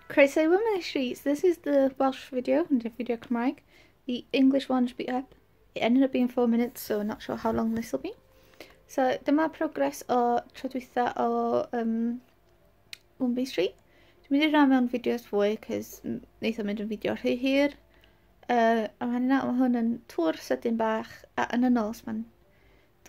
Croeso i Women Streets. This is the Welsh video, the video Cymraeg. The English one should be up. It ended up being 4 minutes, so not sure how long this will be. So dyma progress o tro dwytha o Womanby Street. Dwi'n mynd i rhan mewn fideos fwy, cos wneith o mynd yn fideo rhy hir. A mae hwn yn tŵr sydyn bach, a yn y nos mae'n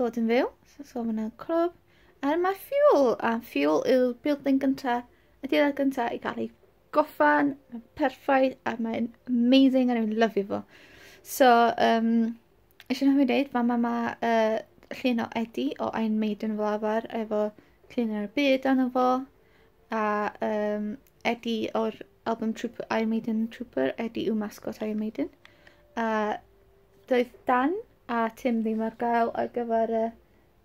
dod yn fyw. So mae yna clwb. A mae Fuel, a Fuel yw'r building gynta, y adeilad gynta i gael ei gorffan, mae'n perffaith a mae'n amazing a dwi'n lyfio fo. So, eisiau nhw'n dweud, fa ma llun o Eddie o Iron Maiden fel arfer, efo llun ar y byd arno fo, a Eddie o'r album Trooper, Iron Maiden Trooper, Eddie yw mascot Iron Maiden. A doedd Dan a Tim ddim ar gael ar gyfer y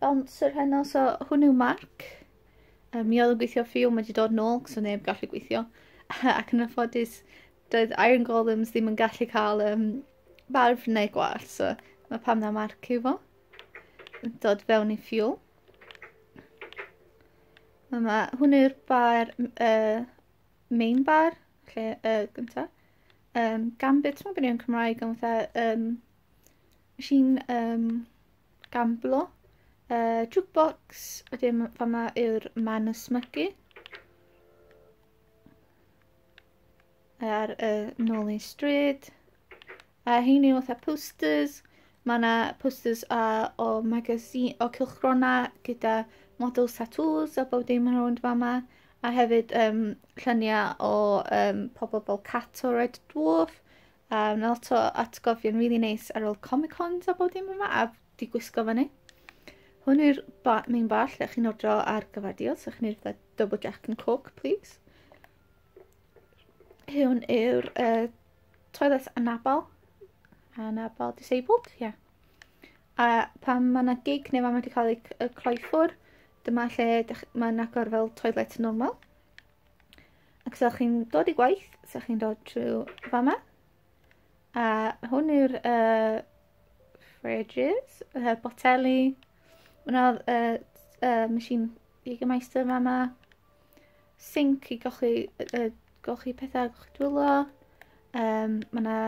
bouncer heno, so hwn yw Mark. Mi oedd yn gweithio Fuel, mae wedi dod nôl, so neb gallu gweithio. Ac yn anffodus, doedd Iron Golems ddim yn gallu cael barf neu gwallt, so mae pam na Mark yw fo. Yn dod fewn i Fuel. Mae hwn yw'r bar, main bar, lle gynta. Gambit, mae'n beth yn Cymraeg, ond fatha machine gamblo. Jukebox, wedyn fama yw'r man ysmygu. Ar nôl i stryd. A hein yw fatha posters. Mae yna posters o magazine, o cylchgrona gyda models tattoos a bob dim yn rownd fama. A hefyd lluniau o pobl fel Cat o Red Dwarf. A mae lot o atgofion really nice ar ôl Comic Cons a bob dim yma a di gwisgo fyny. Hwn yw'r ba main bar lle chi'n ordro ar gyfer diod, so chi'n neud double Jack and Coke, please. Hwn yw'r toilet anabal. Anabal, disabled, ie. Yeah. A pan mae yna gig neu mae wedi cael ei cloi ffwr, dyma lle mae'n agor fel toilet normal. Ac so chi'n dod i gwaith, so chi'n dod trwy fama. A hwn yw'r fridges, boteli. Hwna machine Jägermeister fama. Sink i golchi pethau, golchi dwylo. Mae yna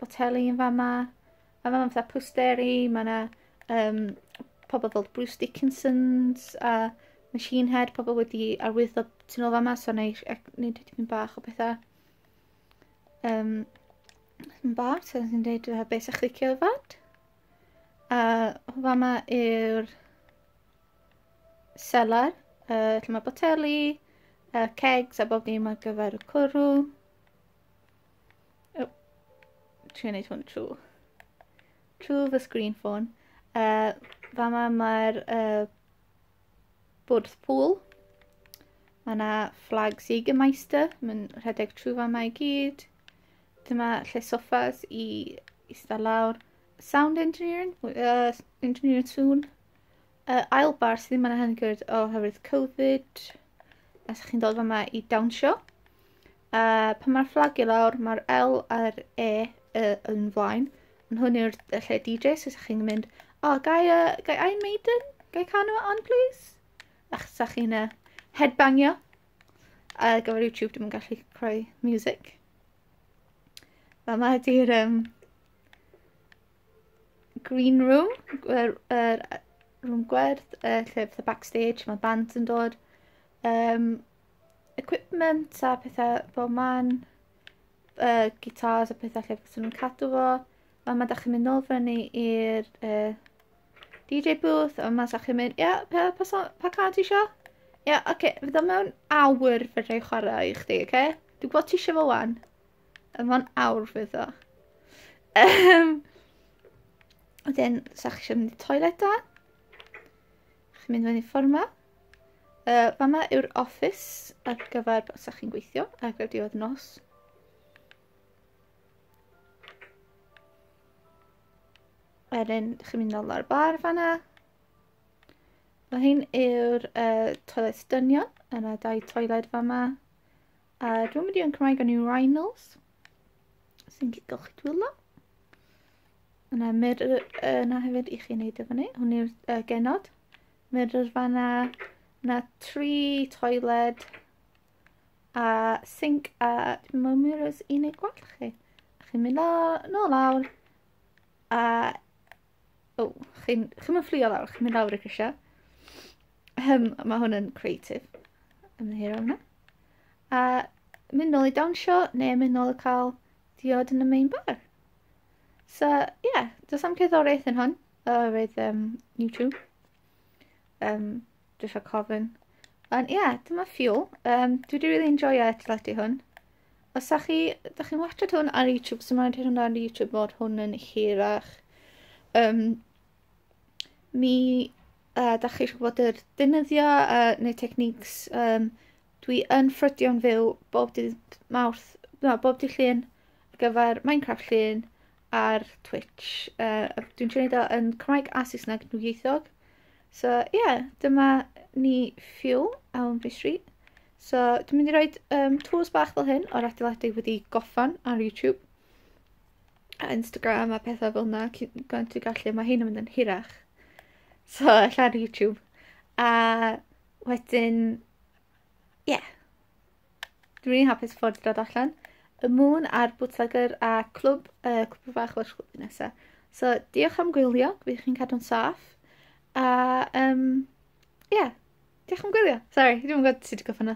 boteli yn fama. A mae fatha posteri, mae yna pobl fel Bruce Dickinson's a Machine Head, pobl wedi arwyddo tu nôl fama, so neu wneud tipyn bach o pethau. Bar, so sy'n dweud beth sa'ch licio yfad. A fama yw'r selar, lle mae boteli, kegs a bob dim ar gyfer y cwrw. Oh, trio wneud hwn trwy fy screen phone. Fama mae'r bwrdd pool. Mae yna flags Jägermeister, mae'n rhedeg trwy fama i gyd. Dyma lle soffas i eistedd lawr. Sound engineering, engineering sŵn. Ail bar sydd ddim yn hengyrd oherwydd Covid. A sa'ch chi'n dod fama i dawnsio. Pan mae'r flag i lawr, mae'r L a'r E yn flaen. Ond hwn yw'r lle DJ, so sa'ch chi'n mynd, "Oh, gai Iron Maiden? Gai canu on, please?" Ach, sa'ch chi'n headbangio. A gyfer YouTube, dwi'n gallu creu music. Fama ydy'r green room, yr room gwerdd, lle fatha backstage, mae band yn dod. Equipment a pethau bob man, guitars a pethau lle fysa nhw'n cadw fo. Fama da chi'n mynd nôl fyny i'r DJ booth, a yma sa chi'n mynd, "Ia, pa, pa, pa cân ti isio? Ia, oce, okay, fydd o mewn awr fedra i chwarae i chdi, oce? Okay? Dwi'n gwybod ti isio fo wan. Mewn awr fydd o." Wedyn, sa chi eisiau mynd i toilet da? Chi'n mynd fyny ffordd yma. Fama yw'r office ar gyfer os ydych chi'n gweithio ar gyfer diwedd nos. Wedyn, chi'n mynd nôl ar bar fanna. Mae hyn yw'r toilet dynion. Yna dau toilet fama. A dwi'n mynd i yn Cymraeg yn urinals. Sy'n golchi dwylo. Yna mirror yna hefyd i chi wneud efo ni. Hwn yw'r genod. Mirror fanna. Yna tri toiled. A sink a dwi'n meddwl mirrors i wneud gwallt chi. A chi'n mynd nôl lawr a oh, chi'n chi mynd fflio lawr, chi'n mynd lawr y grisiau. Mae hwn yn creative. Ymddiheuro hwnna. A mynd nôl i dawnsio neu mynd nôl i cael diod yn y main bar. So, yeah, does am cerddoriaeth yn hwn, oherwydd YouTube. Dwi eisiau cofyn. Ond ie, yeah, dyma Fuel. Dwi wedi really enjoyo adeiladu hwn. Os ydych chi, da chi'n watchad hwn ar YouTube, so mae'n hwn ar YouTube bod hwn yn hirach. Mi da chi eisiau gwybod yr defnyddio neu techniques, dwi yn ffrydio'n fyw bob dydd Mawrth, no, bob dydd Llun ar gyfer Minecraft Llun ar Twitch. Dwi'n trio neud o yn Cymraeg a Saesneg, dwyieithog. So, ie, yeah, dyma ni Fuel, Allenbury Street. So, dwi'n mynd i roi tours bach fel hyn o'r adeiladu wedi goffan ar YouTube a Instagram a pethau fel yna, gan ti gallu, mae hyn yn mynd yn hirach. So, ella ar YouTube. A wedyn, ie. Yeah. Dwi'n rili hapus ffordd dod allan. Y Moon a'r Bootlegger a clwb, clwb bach o'r clwb nesaf. So, diolch am gwylio, gobeithio chi'n cadw'n saff. A, ie, yeah, diolch am gwylio. Sorry, dwi'n gwybod sut i gorffen.